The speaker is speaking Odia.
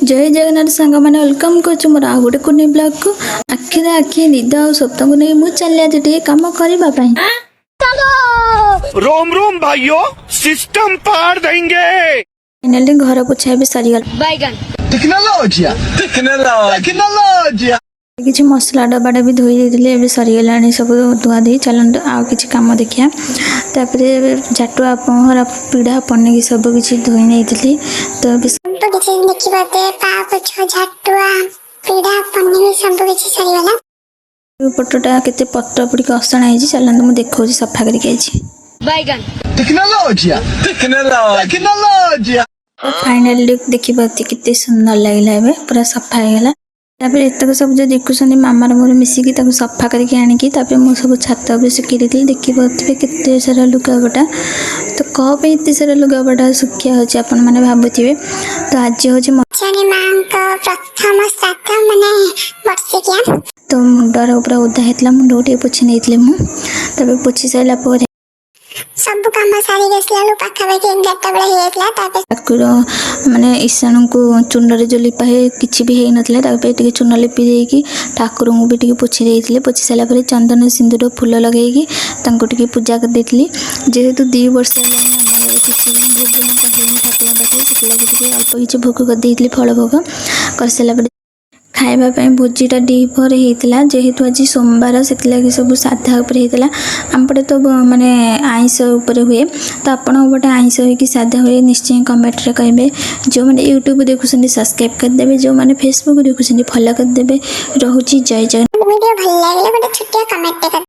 ଜୟ ଜଗନ୍ନାଥ ସାଙ୍ଗମାନେ, welcome କରୁଛି ମୋର ଆଉ ଗୋଟେ କୁନି ବ୍ଲଗ୍କୁ। ଆଖିରେ ଆଖି ନିଦ ଆଉ ସ୍ୱପ୍ନକୁ ନେଇ ମୁଁ ଚାଲି ଆଜି ଟିକେ କାମ କରିବା ପାଇଁ। रोम रोम भाइयों, सिस्टम पार देंगे। ଫାଇନାଲି ଘର ପୋଛା ବି ସରିଗଲା। Tecnologia! Tecnologia! Tecnologia! କିଛି ମସଲା ଡବାଟା ବି ଧୋଇ ଦେଇଥିଲି, ଏବେ ସରିଗଲାଣି ସବୁ ଧୁଆ ଧୋଇ। ଚାଲନ୍ତୁ, ଆଉ କିଛି କାମ ଦେଖିବା। ତାପରେ ଏବେ ଝାଟୁଆ, ପହଁରା, ପିଢ଼ା, ପନିକି ସବୁ କିଛି ଧୋଇ ନେଇଥିଲି। ତ ଏବେ ସବୁ କିଛି ଦେଖିପାରୁଥିବେ, ପାପୋଛ, ଝାଟୁଆ, ପିଢା, ପନିକି ସବୁ କିଛି ସରିଗଲା। ପଟଟା କେତେ ପତ୍ର ପଡ଼ିକି ଅସନା ହେଇଛି। ଚାଲନ୍ତୁ, ମୁଁ ଦେଖାଉଛି ସଫା କରିକି ଆଇଛି। Tecnologia! Tecnologia! Tecnologia! Finally ଦେଖିପାରୁଛି, କେତେ ସୁନ୍ଦର ଲାଗିଲା। ଏବେ ପୁରା ସଫା ହେଇଗଲା। ତାପରେ ଏତକ ସବୁ ଯେଉଁ ଦେଖୁଛନ୍ତି, ମାମାର ମୋର ମିଶିକି ତାକୁ ସଫା କରିକି ଆଣିକି ତାପରେ ମୁଁ ସବୁ ଛାତ ଉପରେ ଶୁଖେଇ ଦେଇଥିଲି। ଦେଖିପାରୁଥିବେ କେତେ ସାରା ଲୁଗାପଟା। ତ କ'ଣ ପାଇଁ ଏତେ ସାରା ଲୁଗାପଟା ଶୁଖିଆ ହେଉଛି, ଆପଣମାନେ ଭାବୁଥିବେ। ତ ଆଜି ହେଉଛି ଜଣେ ମାଙ୍କ ପ୍ରଥମ ଶ୍ରାଦ୍ଧ, ମାନେ ବର୍ଷିକିଆ। ତ ମୁଣ୍ଡର ପୁରା ଓଦା ହେଇଥିଲା, ମୁଣ୍ଡକୁ ଟିକେ ପୋଛି ନେଇଥିଲି ମୁଁ। ତାପରେ ପୋଛି ସାରିଲା ପରେ ସବୁ କାମ ସାରିକି ଆସିଲା ବେଳକୁ ପାଖାପାଖି 11ଟା ବେଳେ ହେଇଯାଇଥିଲା। ତାପରେ ଠାକୁର ମାନେ ଈଶାଣଙ୍କୁ ଚୂନରେ ଯେଉଁ ଲିପା ହୁଏ, କିଛି ବି ହେଇନଥିଲା। ତାପରେ ଟିକେ ଚୂନ ଲିପି ଦେଇକି ଠାକୁରଙ୍କୁ ବି ଟିକେ ପୋଛି ଦେଇଥିଲି। ପୋଛି ସାରିଲା ପରେ ଚନ୍ଦନ, ସିନ୍ଦୁର, ଫୁଲ ଲଗେଇକି ତାଙ୍କୁ ଟିକେ ପୂଜା କରିଦେଇଥିଲି। ଯେହେତୁ 2 ବର୍ଷ ହେଲାଣି ଆମ ଘରେ କିଛି ବି ଭୋଗ ହେଇନି ଠାକୁରଙ୍କ ପାଖରେ, ସେଥିଲାଗି ଟିକେ ଅଳ୍ପ କିଛି ଭୋଗ କରିଦେଇଥିଲି। ଫଳ ଭୋଗ କରିସାରିଲା ପରେ ଖାଇବା ପାଇଁ ଭୋଜିଟା ଦ୍ୱିପହରେ ହେଇଥିଲା। ଯେହେତୁ ଆଜି ସୋମବାର, ସେଥିଲାଗି ସବୁ ସାଧା ଉପରେ ହେଇଥିଲା। ଆମ ପଟେ ତ ମାନେ ଆଇଁଷ ଉପରେ ହୁଏ। ତ ଆପଣଙ୍କ ପଟେ ଆଇଁଷ ହେଇକି ସାଧା ହୁଏ, ନିଶ୍ଚୟ କମେଣ୍ଟରେ କହିବେ। ଯେଉଁମାନେ ୟୁଟ୍ୟୁବ୍ ଦେଖୁଛନ୍ତି, ସବସ୍କ୍ରାଇବ୍ କରିଦେବେ। ଯେଉଁମାନେ ଫେସବୁକ୍ ଦେଖୁଛନ୍ତି, ଫଲୋ କରିଦେବେ। ରହୁଛି, ଜୟ ଜଗନ୍ନାଥ। ଭିଡ଼ିଓ ଭଲ ଲାଗିଲେ ଗୋଟେ ଛୋଟିଆ କମେଣ୍ଟଟେ କରି